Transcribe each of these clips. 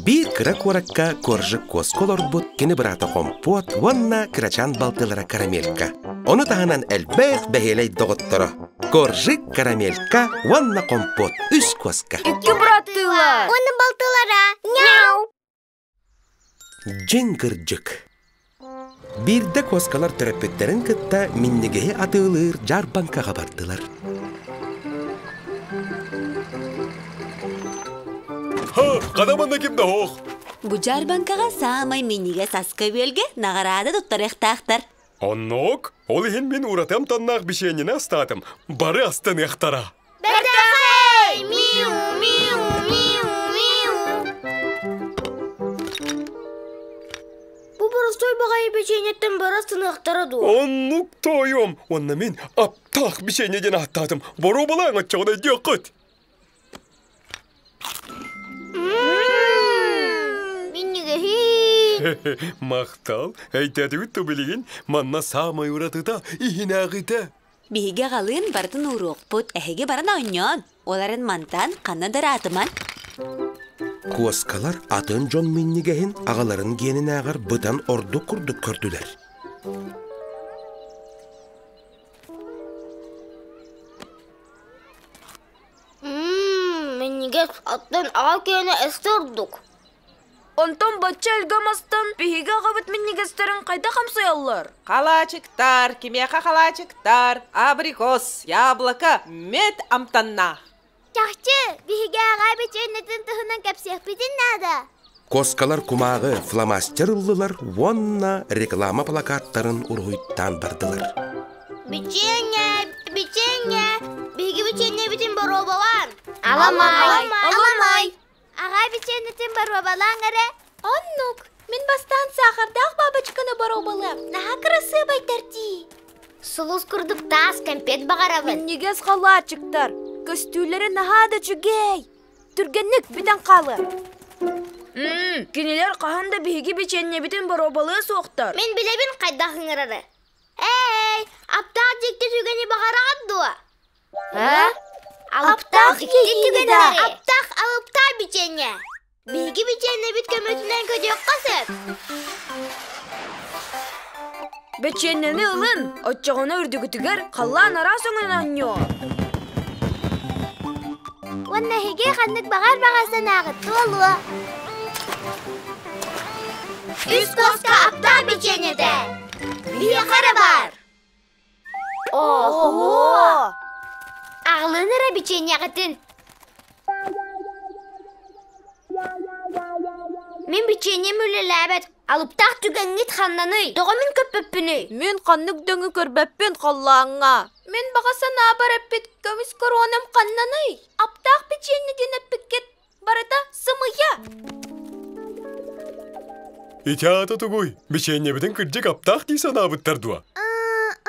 Биир кыра куоракка Коржик куоска олорбут кини быраата Хомпуот уонна кырачаан балтылара Карамелька. Ону таһынан элбэх бэһиэлэй доҕотторо Коржик, Карамелька уонна Хомпуот үс куоска. Икки быраттыылар. Уонна балтылара. Мяу! Дьиҥ кырдьык. Биирдэ куоскалар төрөппүттэрин кытта минньигэһи атыылыыр дьаарбаҥкаҕа бардылар. Хана манна ким да оһох. Бу дьаарбаҥкаҕа саамай минньигэс аска-үөлгэ наҕараада туттарыахтаахтар. Оннук. Ол иһин мин ураты амтаннаах бичиэнньэни астаатым. Бары астаныахтара. Бэртээхэй! Миу, миу, миу, миу. Бу боростуой баҕайы печеньеттэн бара сыныахтара дуо? Оннук тоойуом. Уонна мин аптаах бичиэнньэ диэн ааттаатым. Боруобалааҥ оччоҕуна өйдүөххүт. Минньигэһиин. Махтал. Өйдөөтүгүт да билигин манна саамай уратыта иһинээҕитэ. Биһиги аҕалыын барытын ууруохпут, эһиги баран оонньоон, ол эрэн мантан ханна да ыраатыман. Куоскалар атын дьон минньигэһин аҕаларын гиэнинээҕэр быдан ордук курдук көрдүлэр. Минньигэс аттан аҕа киэнэ өссө ордук. Онтон бачча өлгөм астан биһиги аҕабыт минньигэстэрин хайдах амсайаллар? Халаачыктар, кимиэхэ халаачыктар, абрикос, яблоко, мед амтаннаах. Чахчы, биһиги аҕа бичиэннэтин туһунан кэпсиэхпитин наада. Куоскалар кумааҕы фломастер ыллылар уонна реклама плакаттарын уруһуйтаан бардылар. Бичиэнньэ, бичиэнньэ, биһиги бичиэнньэбитин боруобалаан. Аламай, аламай. Аҕа бичиэннэтин боруобалааҥ эрэ. Оннук. Мин бастаан саахардаах бабочканы боруобалыам. Наһаа кырасыабайдар дии. Сулус курдук таас кэмпиэт баҕарабын. Минньигэс халаачыктар. Көстүүлэрэ наһаа да үчүгэй. Түргэнник бүтэн хаалыа. Кинилэр хаһан да биһиги бичиэнньэбитин боруобалыа суохтар. Мин билэбин хайдах ыҥырары. Эй, аптаах дьикти түгэни баҕараҕыт дуо? Аптаах дьикти түгэни! Аптаах алыптаах бичиэнньэ! Биһиги бичиэннэбит көмөтүнэн көтүөххэ сөп. Бэчиэннэни ылын, оччоҕуна үрдүгүтүгэр халлаан араас өҥүнэн оонньуо. Уонна эһиги ханнык баҕар баҕа санааҕыт туолуо. Үс куоска аптаах бичиэнньэтэ! Биһиэхэ эрэ баар! Оһо! Аҕалын эрэ бичиэнньэҕитин. Мин бичиэнньэм үлэлээбэт. Алыптаах түгэҥҥит ханнаный? Тоҕо мин көппөппүнүй? Мин ханнык дөҥү көрбөппүн халлааҥҥа. Мин баҕа санаабар эппит көмүс коронам ханнаный? Аптаах бичиэнньэ диэн эппиккит барыта сымыйа. Ити аата тугуй? Бичиэнньэбитин кырдьык аптаах дии санаабыттар дуо?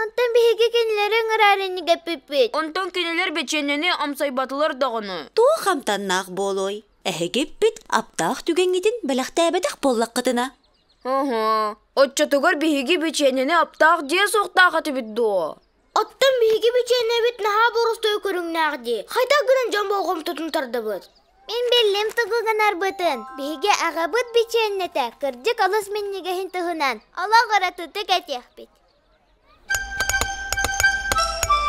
Онтон биһиги кинилэри ыҥырар иннигэппиппит. Онтон кинилэр бичиэнньэни амсайбатылар даҕаны. Туох амтаннаах буолуой? Эһигиппит аптаах түгэҥҥитин бэлэхтээбэтэх буоллаххытына. Уһу. Оччотугар биһиги бичиэнньэни аптаах дьиэ суохтаах этибит дуо? Оттон биһиги бичиэннэбит наһаа боростуой көрүҥнээх дии. Хайдах гынан дьон болҕомтотун тардабыт? Мин биллим тугу гынарбытын. Биһиги аҕабыт бичиэннэтэ кырдьык олус минньигэһин туһунан олох уратытык этиэхпит.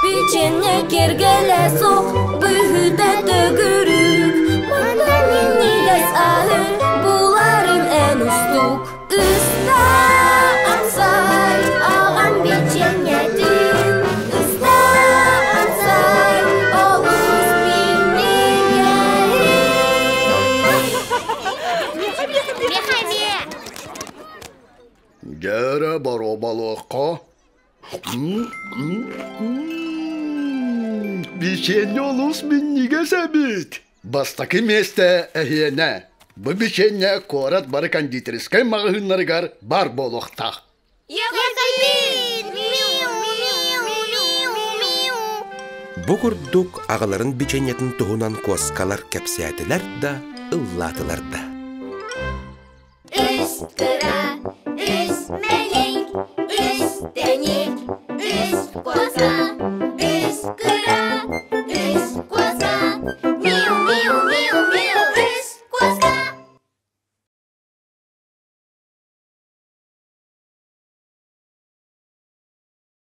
Печенье кергеле суох, быһыыта төгүрүк. Манна минньигэс аһы буларын эн устук. Ыста амсай, аҕам печеньетин. Ыста амсай, олус минньигэһин. Миэхэ эмиэ. Дьэрэ боруобалыахха Бичиэнньэ олус минньигэс эбит. Бастакы миэстэ эһиэнэ. Бу бичиэнньэ куорат бары кондитерскай маҕаһыыннарыгар баар буолуохтаах. Бу курдук аҕаларын бичиэнньэтин туһунан куоскалар кэпсээтилэр да, ыллаатылар да. Үс кыра.